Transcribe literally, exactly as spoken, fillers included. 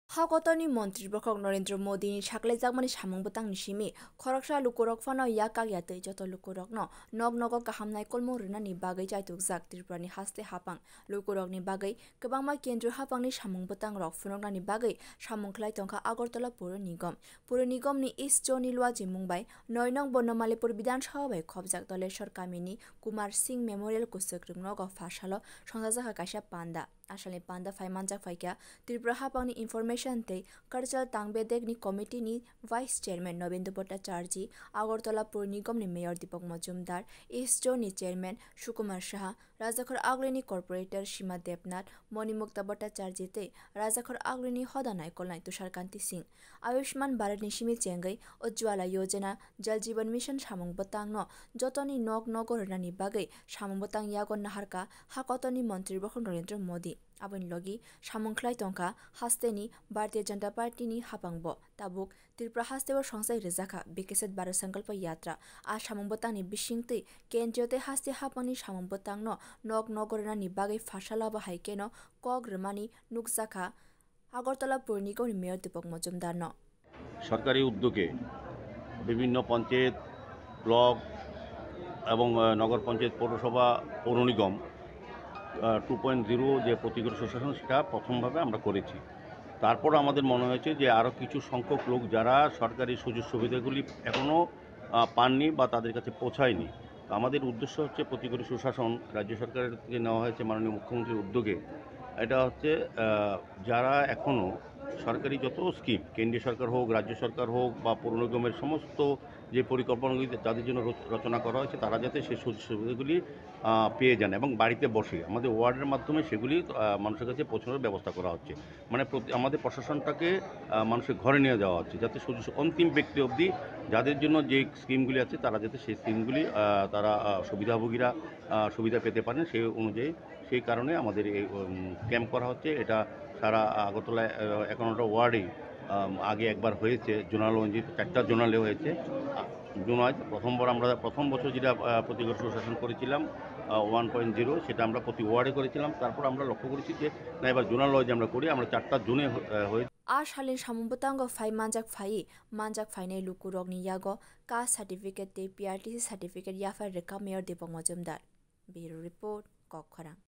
Ha kotorni montri bokhok Narendra Modini saklaijakmani samung bwtangni simi khoroksa lukurok phano yak kak ya twi joto lukurokno nok nogo kaham naikolmung rwnani bagwi chaitukjak Tripurani haste haphang lukurokni bagwi kwbangma kendriyo haphangni samung bwtangrok phunuknani bagwi samung khlai tongkha Agartala Puro Nigom. Puro Nigomni East Zone-ni luachimung bai noi nong Bonomalipur Bidhan Sabha bai khopjak Doleshwar kamini Kumar Singh Memorial kwchwk rwngnogo pha salo songchajakha kaisa panda. Asalni panda phai manjak phaikha Tripura haphangni Information tei Cultural Tangbedekni Committee-ni Vice Chairman Nobendra Bhattacharjee, Agartala Puro Nigomni Mayor Deepak Majumdar, East Zone-ni Chairman Sukumar Saha, Rajakhor Agulini Corporator Sima Debnath, Monimukta Bhattacharjee tei Rajakhor Agulini hoda naikolnai Tushar Kanti Singh. Ayushman Bharatni simi chengwi Ujjwala Yojana, Jal Jeevan Mission samung bwtangno jotoni nok nogo rwnani bagwi samung bwtang yago naharkha ha kotorni montri bokhok Narendra Modi. Aboni logi samung khlai tongkha hasteni Bharatiya Janata Party-ni haphangbo. Tabuk Tripura hasteo songchai rwjakha Viksit Bharat Sankalpa Yatra. A samung bwtangni bisingtwi kendriyo tei haste haphangni samung bwtangno nok nogo rwnani bagwi pha salo abo hai kheno kok rwmani nukjakha Agartala Puro Nigomni Mayor Deepak Majumdarno. সরকারি উদ্যোগে বিভিন্ন পঞ্চায়েত, ব্লক এবং আহ, নগর পঞ্চায়েত, পৌরসভা, পৌর নিগম two point zero যে প্রতিকূল সুশাসন, সেটা প্রথমভাবে আমরা করেছি। তারপর আমাদের মনে হয়েছে যে আরও কিছু সংখ্যক লোক যারা সরকারি সুযোগ সুবিধাগুলি এখনও পাননি বা তাদের কাছে পৌঁছায়নি, তো আমাদের উদ্দেশ্য হচ্ছে প্রতিকূল সুশাসন রাজ্য সরকারের থেকে নেওয়া হয়েছে মাননীয় মুখ্যমন্ত্রীর উদ্যোগে। এটা হচ্ছে আহ, যারা এখনও সরকারি যত স্কিম, কেন্দ্রীয় সরকার হোক, রাজ্য সরকার হোক বা পৌর নিগমের সমস্ত যে পরিকল্পনাগুলি যাদের জন্য রচ- রচনা করা হয়েছে, তারা যাতে সেই সুযোগ সুবিধাগুলি আহ, পেয়ে যান এবং বাড়িতে বসে আমাদের ওয়ার্ডের মাধ্যমে সেগুলি আহ, মানুষের কাছে পৌঁছানোর ব্যবস্থা করা হচ্ছে। মানে প্রতি- আমাদের প্রশাসনটাকে আহ, মানুষের ঘরে নিয়ে যাওয়া হচ্ছে, যাতে সুযোগ অন্তিম ব্যক্তি অবধি যাদের জন্য যে স্কিমগুলি আছে, তারা যাতে সেই স্কিমগুলি আহ, তারা আহ, সুবিধাভোগীরা আহ, সুবিধা পেতে পারেন, সেই অনুযায়ী, সেই কারণে আমাদের এই ক্যাম্প করা হচ্ছে। এটা সারা আগরতলা আহ, একান্নটা ওয়ার্ডেই আম, আগে একবার হয়েছে, জোনাল অনুযায়ী চারটা জোনালে হয়েছে। জোনাল প্রথমবার আমরা প্রথম বছর যেটা আহ, প্রতিকূল সুশাসন করেছিলাম ওয়ান পয়েন্ট জিরো, সেটা আমরা প্রতি ওয়ার্ডে করেছিলাম। তারপর আমরা লক্ষ্য করেছি যে না, এবার জোনাল ওয়াইজ আমরা করি, আমরা চারটা জোনে হ- আহ, হয়ে A salni samung bwtango phai manjak phai manjak phainai lukurokni yago caste certificate tei P R T C certificate yaphar rwkha Mayor Deepak Majumdar. Bureau Report, Kokkhorang.